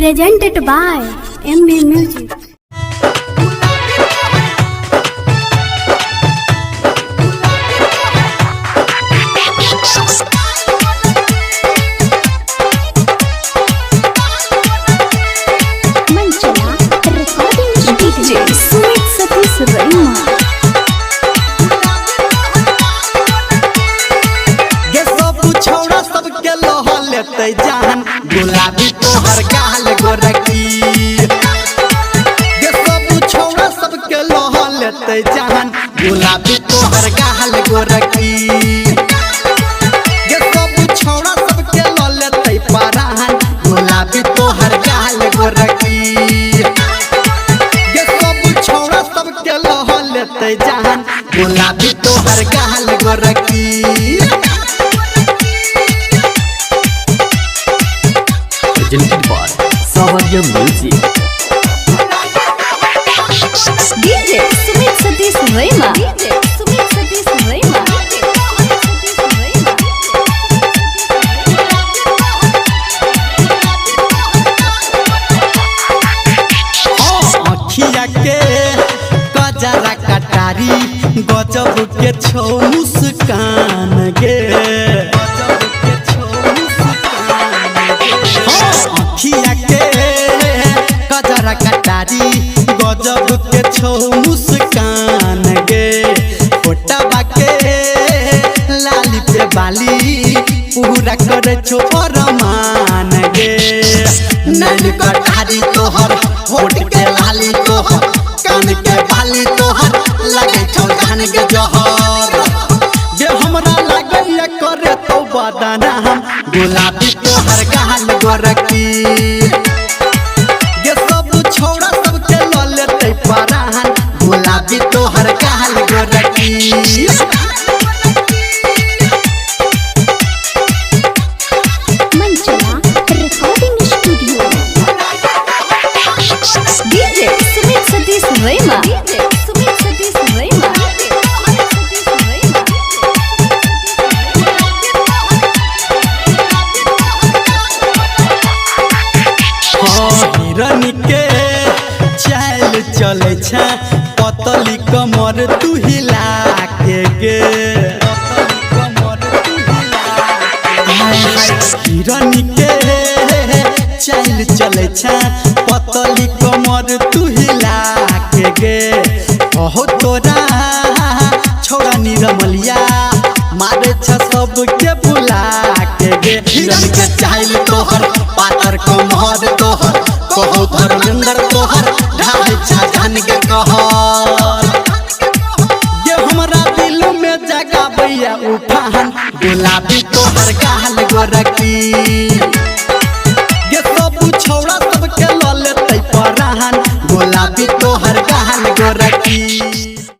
Presented by MB Music. Manchala Recording Studio. Sumit Satish Raima. गे सब छौड़ा सबके लह लेतै जान, गुलाबी तोहर गाल गोरकी। गे सब छौड़ा सबके लह लेतै जान, गुलाबी तोहर गाल गोरकी। गे सब छौड़ा सबके लह लेतै परान, गुलाबी तोहर गाल गोरकी। गे सब छौड़ा सबके लह लेतै जान, गुलाबी तोहर गाल गोरकी। Presented by Savarya Music. DJ Sumit Satish Raima. DJ Sumit Satish Raima. अखिया के कजरा कटारी गजब के छौ मुस्कान गे। अखिया के कजरा कटारी गजब के छौ मुस्कान गे। फोटवा के लाली पे बाली पूरा करे छौ अरमान गे। नैन कटारी तोहर, होठ के लाली तोहर, कान के बाली तोहर लगे छौ जान के जहर। जे हमरा लागैया करे तो बदना हम, गुलाबी तोहर गाल गोरकी। जे सब छौड़ा सबके ल लेतै परान, गुलाबी तोहर गाल गोरकी। Manchala Recording Studio. DJ Sumit Satish Raima. DJ Sumit Satish Raima. हाँ, हिरन के चाल चले छै, पतली कमर तू हिला के गे। हाय हाय, हिरन के चाल चले छै, पतली कमर तू हिला के गे। कहो तोरा छोड़ा निरमलिया मारे छ सबके बुला के गे। हिरन के चाइल तोहर, पातर कमर तोहर, कहो धर्मेंद्र तोहर ढाई छा जान के कहर। ये हमरा दिल में जगाबैया उफान, गुलाबी तोहर गाल गोरकी। ये सब छौड़ा